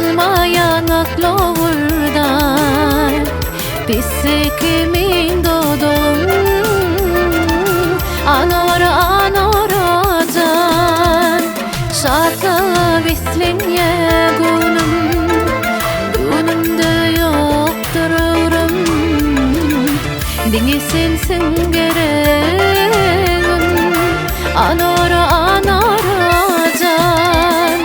Alma ýaňak lowurdar. Pisse kimin dodagym, Anar, anara jan. Şatlyga beslenýä göwnüm, Göwnümde ýokdur öwrüm. Diňe sensiň geregim, Anara, anara jan.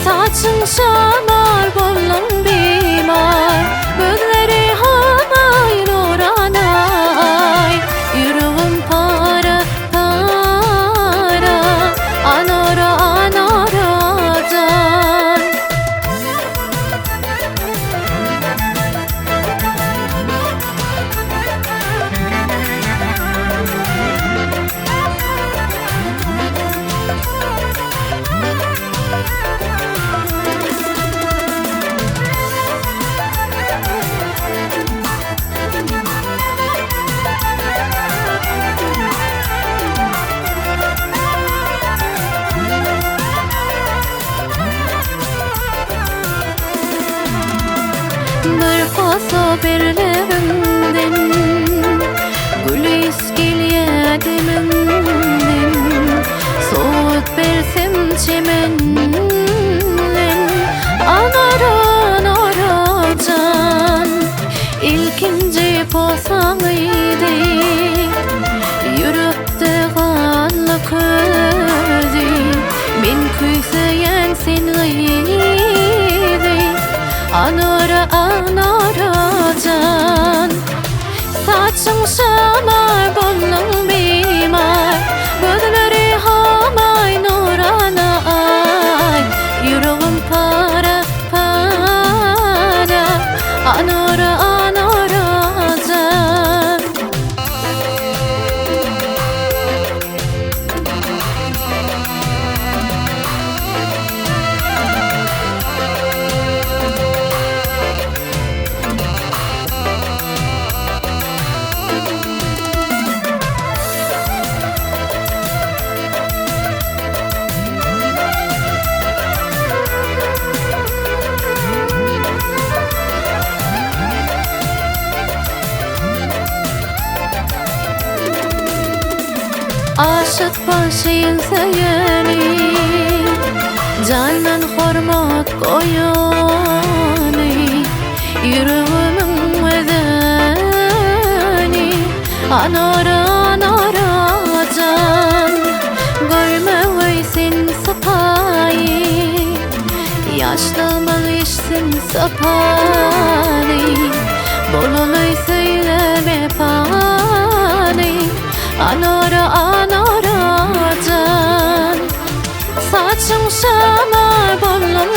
Saçyň şamal boldum bimar, Gözleri hamaý nuranaý. Ýüregim para, para, Anara, anara jan. Bir posa berlebiňden Gül ys gelýä demiňden Sowgat bersem çemenden Anara, anara jan Ilkinji posaň idi Ýürekde ganly közi Men küýseýän sen gyzy Anara, anara jan Saçyň şamar, bolduň bimar, Gözleri hamaý nurana aý, Ýüregim para, para, Anara, anara jan. Aşyk başyň söýeni, Jandan hormat goýany, Ýüregimiň özeni, Anara, anara jan. Görmegeý sen sypaýy, Ýaşlygymyz geçsin sapany, Bolaly söýgä wepaly, Anara, anara jan. Saçyň şamar, bolduň.